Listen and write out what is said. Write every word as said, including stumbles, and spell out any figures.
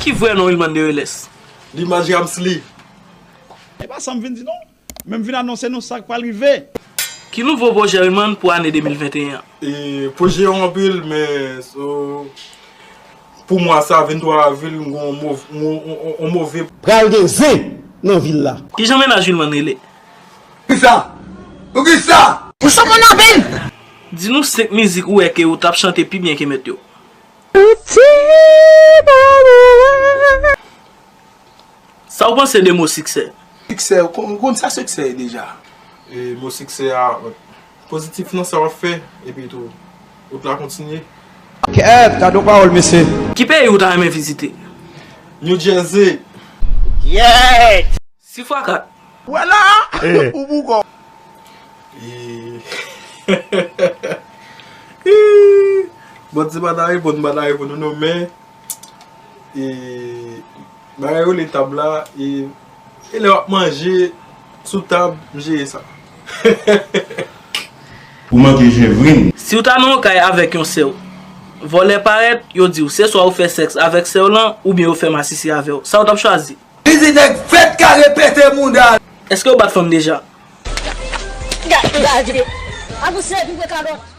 Ki vrè non Wilman Dereles? Limaj Ramsly. E pa sa m vin di non. Men m vin anonse nou sa k pral rive. Ki nouvo pwojè Wilman pou ane de mil venteyen an? E pwojè yo anpil, men so, pou mwa sa, venntwa avril, m gen yon mov- yon- yon- yon move Pral gen zen nan vil la. Kijan mennaj Wilman rele? Poukisa? Poukisa? Pou sa mwen nan vin? Di nou senk mizik ou wè ke ou t ap chante pi byen ke mèt yo. Sa w panse de mo siksè? Siksè, ou konn sa siksè ye deja. E mo siksè a, pozitif nan sa w ap fè, epi tou, ou t la kontinye. Kèt, gade yon pawòl mesye. Ki peyi ou ta renmen vizite? New Jersey. Yèt! Si fwa kat. Wè la! Ou boukò. E Bon, ti pa ta reponn, pa ta reponn ou non, men e bagay yo le tab la, e e lè w ap manje sou tab, m jere sa. Ou manke jevrin. Si w ta nan yon kay avèk yon sè w, vòlè parèt, yo di w se swa ou fè sèks avèk sè w lan oubyen yo fè masisi avè w. Sa w t ap chwazi? Pitit nèg fèt kare pete mouda. Èske w bat fanm deja? Gade, gade. A pou se pi gwo kalòt.